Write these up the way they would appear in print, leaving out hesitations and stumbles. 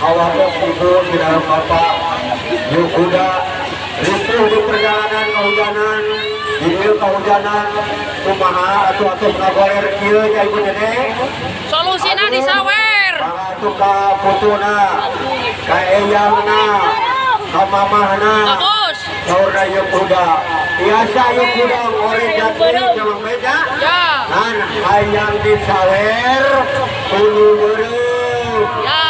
Hawatos ibu di dalam bapak yuk kuda ripuh di perjalanan kehujanan, di dieu kehujanan kumaha atuh atuh ngagoler kieu nya, ibu nenek? Solusina disawer. Mangga atuh ka putuna, ka eyangna, ka mamahna. Bagus. Saurna yuk kuda biasa, yuk kuda ngoreng jati sama meja. Ya. Kan hayang disawer kudu beureum. Ya.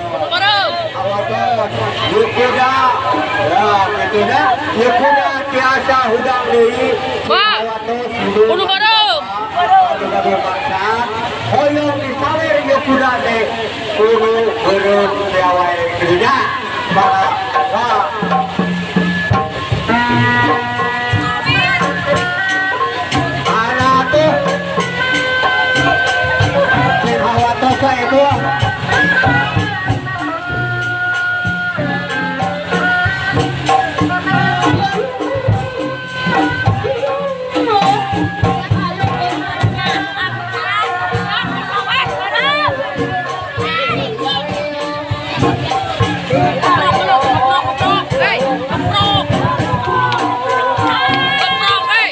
Kudu beureum. Awatos yuk kuda ya kitu nya, yuk kuda tiasa hudang deui. Pak. Awatos ibu. Kudu beureum. Anu gaduh maksad hoyong disawer yuk kuda teh kudu beureum teh wae kitu nya. Maka wah. Mana tuh? Sing hawatos itu. Keprok, keprok, keprok. Hei, keprok. Keprok, hei.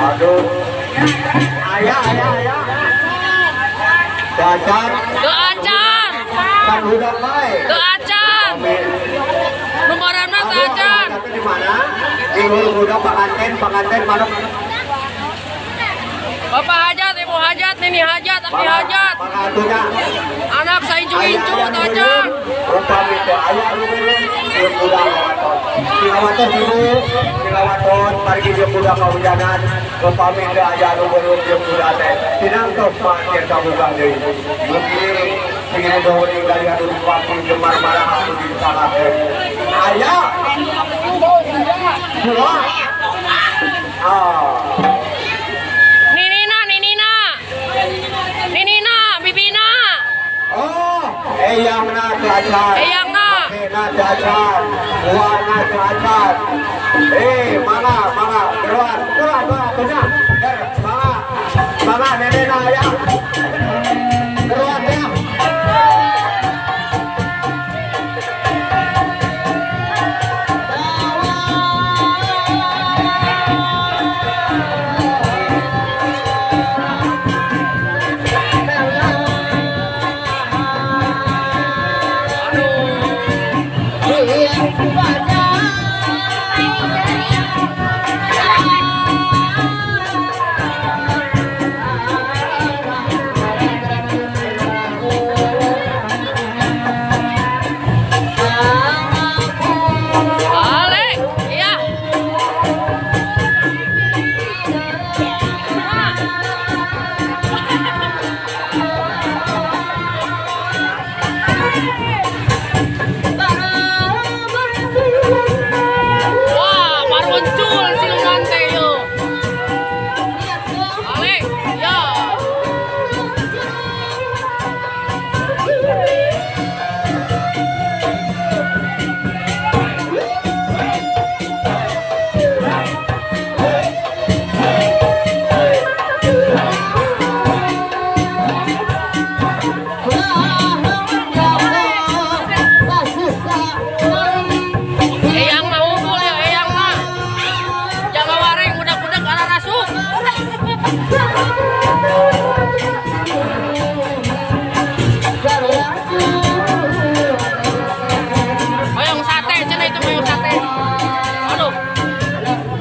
Aduh. Ayah, ayah, ayah. Dasar Teu acan. Kan hudang bae. Teu acan. Nu beureumna teu acan. Tapi di mana? Di luhur hudang panganten, panganten mana? Bapak hajat, ibu hajat, nini hajat, aki hajat. Pangatunya. Anak saincu-incu teu acan. Upami teh aya nu beureum ieu kuda ngawatos. Ngawatos ibu, ngawatos margi ieu kuda kahujanan. Upami teu aya nu beureum ieu kuda teh. Tinangtos panganten kabuga deui. Mugi sing nuhun dari anu bupati gemar marah anu di sana teh. Aya. Dua. Ah. Ninina, ninina. Ninina, bibina. Oh, eyangna teu acan. Eyangna. Kakekna teu acan. Uana teu acan. Eh, mangga, mangga, geroan, geroan, geroan, atunya. Ger, mangga. Mangga nenekna aya. Geroan ya. Aduh. Hoyong sate, cenah itu hoyong sate. Aduh.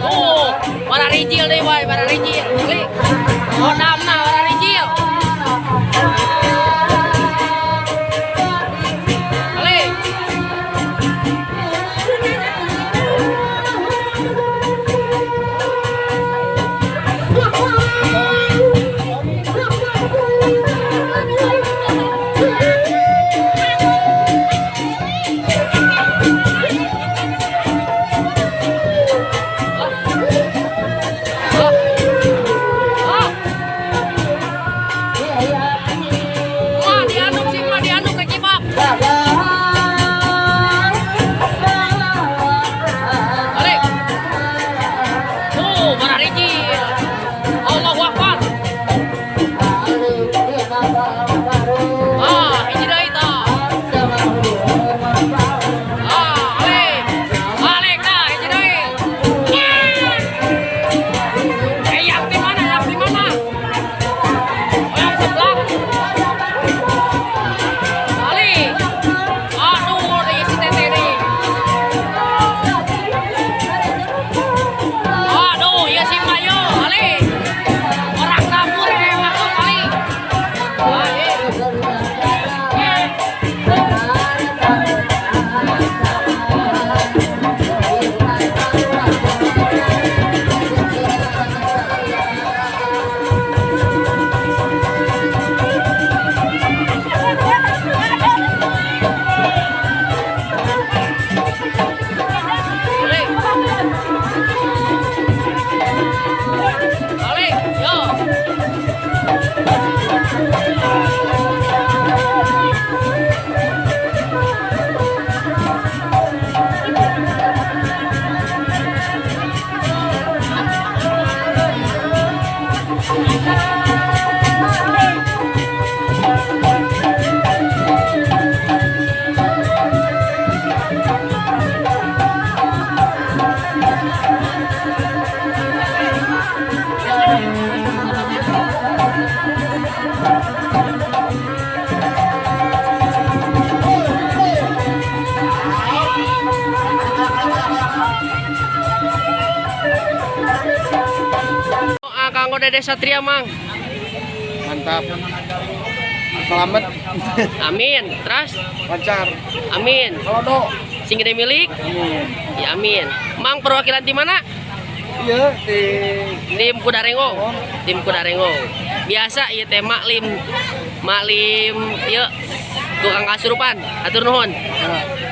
Oh, para rijil deh, boy, para rijil. Beli. Kodamna para rijil. Beli. Oh. Oh. Mah dianuk sih, mah dianuk ke kibap. Balik. Oh, para rijil. Allahu Akbar. Ah, hiji deui tah. Ah, balik. Balik dah, hiji deui. Eh, yang di mana? Yang di mana? Oh, yang sebelah. Balik. Aduh, nih si teteh nih. Aduh, ya si Mayo, balik. Orang dapur yang masuk balik. Balik. Balik. Balik, yo. Ah, kanggo Dede Satria, Mang. Mantap. Selamat. Amin. Terus, Lancar. Amin. Kalau do. Sing gede milik? Amin. Ya, amin. Mang perwakilan di mana? Iya di Tim Kuda Rengo. Tim Kuda Rengo. Biasa ieu teh maklim. Maklim ieu tukang kasurupan. Atur nuhun. Nah.